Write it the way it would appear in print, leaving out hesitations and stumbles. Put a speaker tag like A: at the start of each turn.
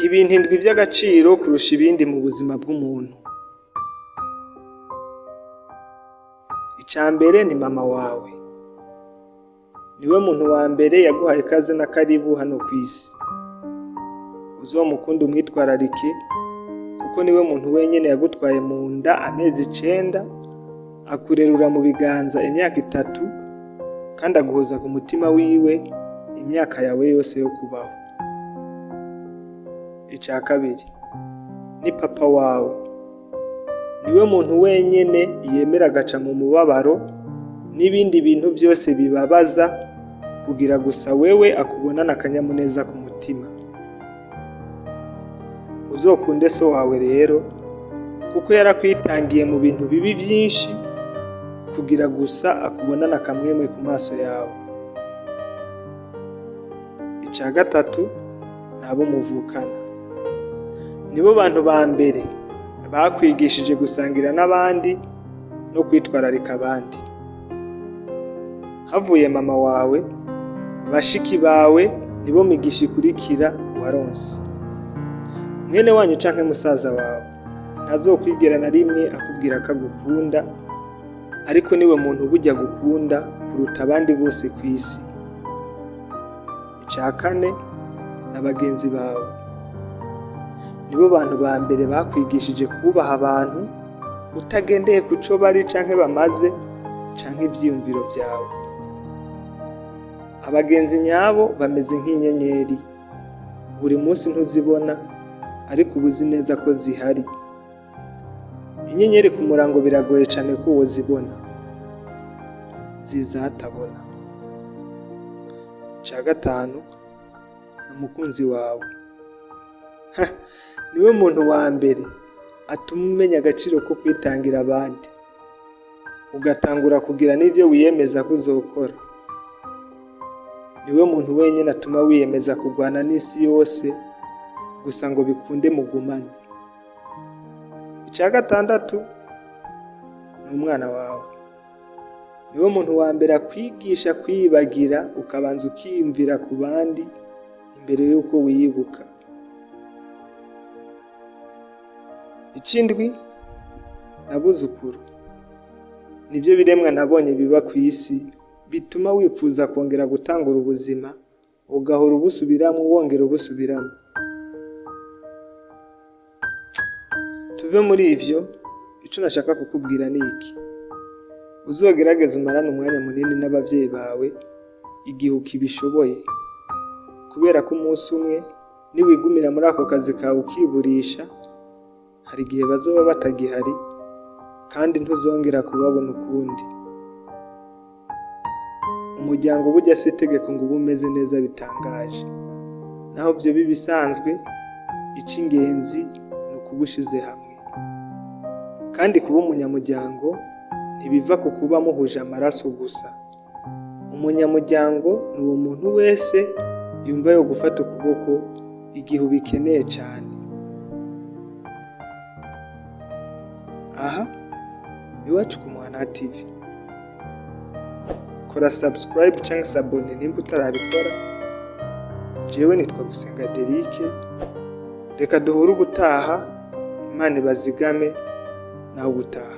A: Ibintu indwi by'agaciro kurusha ibindi mu buzima bw'umuntu. Icya mbere ni mama wawe. Niwe muntu wa mbere yaguhaye ikaze na karibu hano ku isi. Uzomukunde umwitwararike kuko niwe muntu wenyine yagutwaye mu nda amezi 9, akurerura mu biganza imyaka 3, kandi aguhoza ku mutima wiwe imyaka yawe yose yo kubaho. Icya kabiri ni papa wawe. Niwe muntu wenyine yemera agaca mu mubabaro n'ibindi bintu byose bibabaza kugira gusa wewe akubonana akanyamuneza ku mutima. Uzokunde so wawe rero kuko yarakwitangiye mu bintu bibi byinshi kugira gusa akubonana akamwemwe ku maso yawe. Icya gatatu nabo muvukana. Nibo bantu ba mbere bakwigishije gusangira n'abandi no kwitwararika abandi. Havuye mama wawe, bashiki bawe nibo migisha ikurikira waronse. Mwene wanyu canke musaza wawe ntazokwigera na rimwe akubwira ko agukunda, ariko niwe muntu burya agukunda kuruta abandi bose ku isi. Icya kane na bagenzi bawe. Nibo bantu ba mbere bakwigishije kubaha abantu utagendeye ku co bari canke bamaze canke ivyiyumviro vyawe. Abagenzi nyabo bameze nk'inyenyeri, buri munsi ntuzibona ariko uba uzi neza ko zihari. Inyenyeri ku murango biragoye cane ko wozibona, ziza hatabona. Icya gatanu ni umukunzi wawe. Niwe muntu wa mbere atuma umenya agaciro ko kwitangira abandi, ugatangura kugira n'ibyo wiyemeza ko uzokora. Niwe muntu wenyine atuma wiyemeza kurwana n'isi yose gusa ngo bikunde mugumane. Icya gatandatu ni umwana wawe. Niwe muntu wa mbere akwigisha kwibagira ukabanza ukiyumvira ku bandi imbere y'uko wiyibuka. Ikindwi nabuzukuru. Nibyo biremwa nabonye biba ku isi bituma wifuza kongera gutangura ubuzima, ugahora ubusubiramo wongera ubusubiramo. Tuve muri ivyo, ico nashaka kukubwira ni iki: uzogerageze umarane umwanya munini n'abavyeyi bawe igihe ukibishoboye, kubera ko umunsi umwe niwigumira muri ako kazi kawe ukiburisha, hari igihe bazoba batagihari kandi ntuzongera kubabona ukundi. Umuryango burya si itegeko ngo ube umeze neza bitangaje, naho vyo bibisanzwe, ic'ingenzi ni ukuba ushize hamwe. Kandi kuba umunyamuryango ntibiva ku kuba muhuje amaraso gusa. Umunyamuryango ni uwo muntu wese yumva yo gufata ukuboko igihe ubikeneye cyane. Aha Iwacu ku Muhana TV. Kora subscribe cyangwa s'abonner nimba utarabikora. Jewe nitwa Gusenga Derike. Reka duhure ubutaha, Imana ibazigame, nawe ubutaha.